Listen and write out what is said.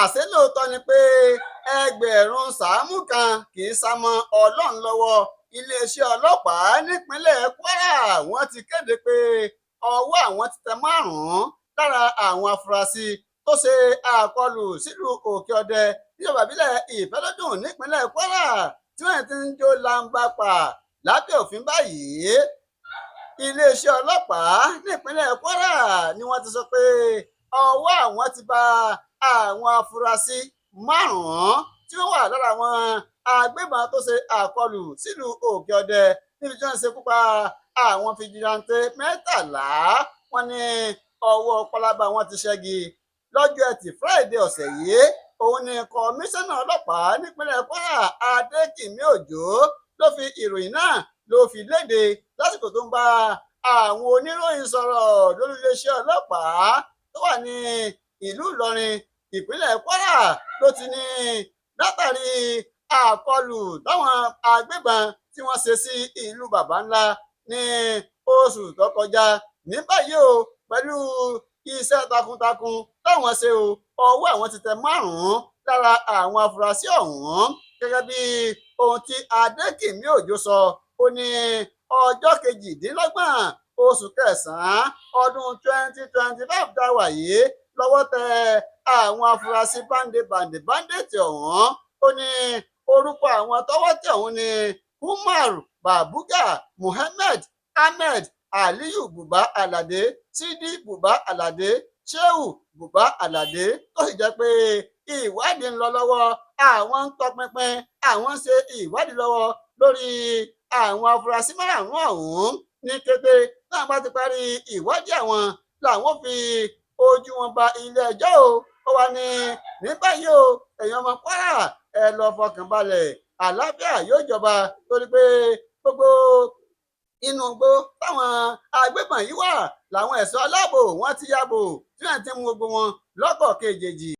Àṣé lóòótọ́ ni pé ẹgbẹ̀rún sáàmù kan kì í sá mọ́ Ọlọ́run lọ́wọ́. Iléeṣẹ́ ọlọ́pàá nípínlẹ̀ Kwara, wọ́n ti kéde pé ọwọ́ àwọn ti tẹ 5 lára àwọn afurasí tó ṣe àkọlù sílùú Òkè Ọdẹ níjọba ìbílẹ̀ Ìfẹ́lódùn nípínlẹ̀ Kwara, tí wọ́n ti ń jó lamba pa lábẹ́ òfin báyìí. Iléeṣẹ́ ọlọ́pàá nípínlẹ̀ Kwara ni wọ́n ti sọ pé ọwọ́ àwọn ti bá àwọn afurasí 5 tí wọ́n wà lára àwọn agbébọn tó ṣe àkọlù sílùú Òkè Ọdẹ, níbi tí wọ́n ṣekú pa àwọn fìjìláńtẹ́ 13. Wọ́n ní ọwọ́ pálábá wọn ti ṣẹ́gi lọ́jọ́ Ẹtì Friday ọ̀sẹ̀ yìí. Òun ni kọmíṣánná ọlọ́pàá nípínlẹ̀ Kwara, Adékìmí Òjó, ló fi ìròyìn náà ló fi léde lásìkò tó ń bá àwọn oníròyìn sọ̀rọ̀ lórí iléeṣẹ́ ọlọ́pàá tó wà ní ìlú Ìlọrin, ìpínlẹ̀ Kwara. Ló ti ní látàrí àkọlù táwọn agbébọn tí wọ́n ṣe sí ìlú baba ńlá ní oṣù tó kọjá, ní báyìí o, pẹ̀lú iṣẹ́ takuntakun táwọn ṣe o, ọwọ́ àwọn ti tẹ 5 lára àwọn afurasí ọ̀hún. Gẹ́gẹ́ bí ohun tí Adékìmí Òjó sọ, ó ní ọjọ́ 28 oṣù kẹsàn-án ọdún 2025 tá a wà yìí lọ́wọ́ tẹ àwọn afurasí báńdé ọ̀hún. Ó ní orúkọ àwọn tọ́wọ́ tẹ̀ ọ̀hún ni Umar Babuga Muhammed Ahmed, Aliyu Buba Alade, Sidi Buba Alade, Shehu Buba Alade, tó sì jẹ́ pé ìwádìí ń lọ lọ́wọ́, àwọn ń tọpinpin, àwọn ń ṣe ìwádìí lọ́wọ́ lórí àwọn afurasí 5 ọ̀hún. Ní kété táwọn bá ti parí ìwádìí àwọn làwọn fi ojú wọn ba ilé ẹjọ́ o. Ó wà ní ní báyìí o, èèyàn ọmọ Kwara, ẹ lọ fọkàn balẹ̀, àlàáfíà yóò jọba, torí pé gbogbo inú igbó táwọn agbébọn yìí wà làwọn ẹ̀ṣọ́ aláàbò wọn ti yàbò, tí wọ́n ti mú gbogbo wọn lọ́kọ̀ kejì.